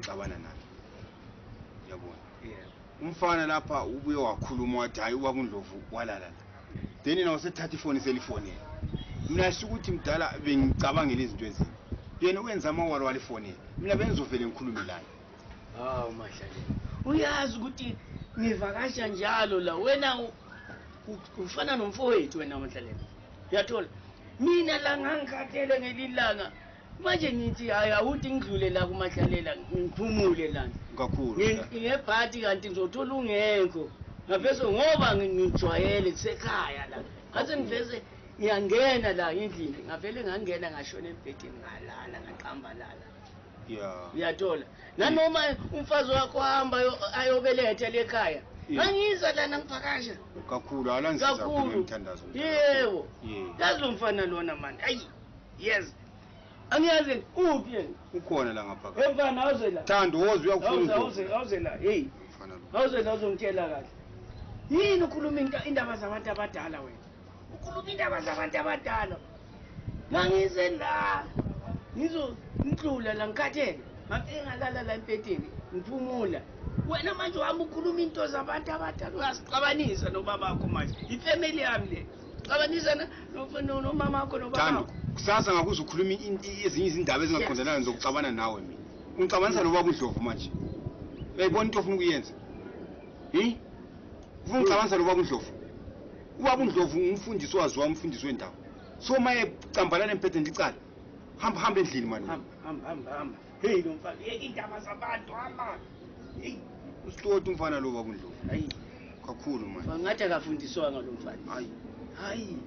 engicabana naye yabona umfana lapha ubuye wakhuluma wathi hayi ubaba uNdlovu walala then nawo sethatha ifoni selifoni mina asho ukuthi mdala bengicabangela izinto ezini yena wenza amawalo walifoni mina bengizovela ngikhulume laye hawu Mahlaleni uyazi ukuthi ngivakasha njalo la wena ufana nomfowethu wena Mahlaleni uyathola mina la ngangikhathele ngelilanga manje ngithi hayi awuthi ngidlule la kuMahlalela ngiphumule la kakhulu ngebhati kanti ngizothola ungekho ngaphezu ngoba ngijwayele kusekhaya la ngathi ngiveze ngiyangena la endlini ngavele ngangena ngashona embhedeni ngalala ngaqambalala uyathola nanoma umfazi wakho hamba ayobeletha lekhaya angiza lana ngivakasha kakhulu alangiza kakhulu ngithandaza yebo yazi lo mfana lona manje ayi yes angiyazi uphi yena ukhona la ngapha mfana awuze la Thando woze uyakufuna awuze la hey awuze la uzongitshela kahle yini ukhuluma indaba zabantu abadala wena ukhuluma indaba zabantu abadala mangize la ngizongihlula la ngikhathele ngalala la empedeni ngiphumula wena manje uhamba ukhuluma into zabantu abadala uyasiqabanisa nobabakho manje ifamily yami le qabanisa nomama wakho nobabakho kusasa ngakuze ukhuluma ezinye izindaba ezingaqondananga ngizokucabana nawe mina ungicabanisa nobaba uNdlovu manje uyayibona into ofuna ukuyenza ufuna ungicabanisa nobaba uNdlovu ubaba uNdlovu umfundisi wazi wami umfundisi wendawo so maye cambalana empedeni licala hamba endlini manje hamba hey lo mfana indaba zabantu hamba hey usitoti umfana lo baba uNdlovu hayi kakhulu manje ngathi akafundiswanga lo mfana hayi hayi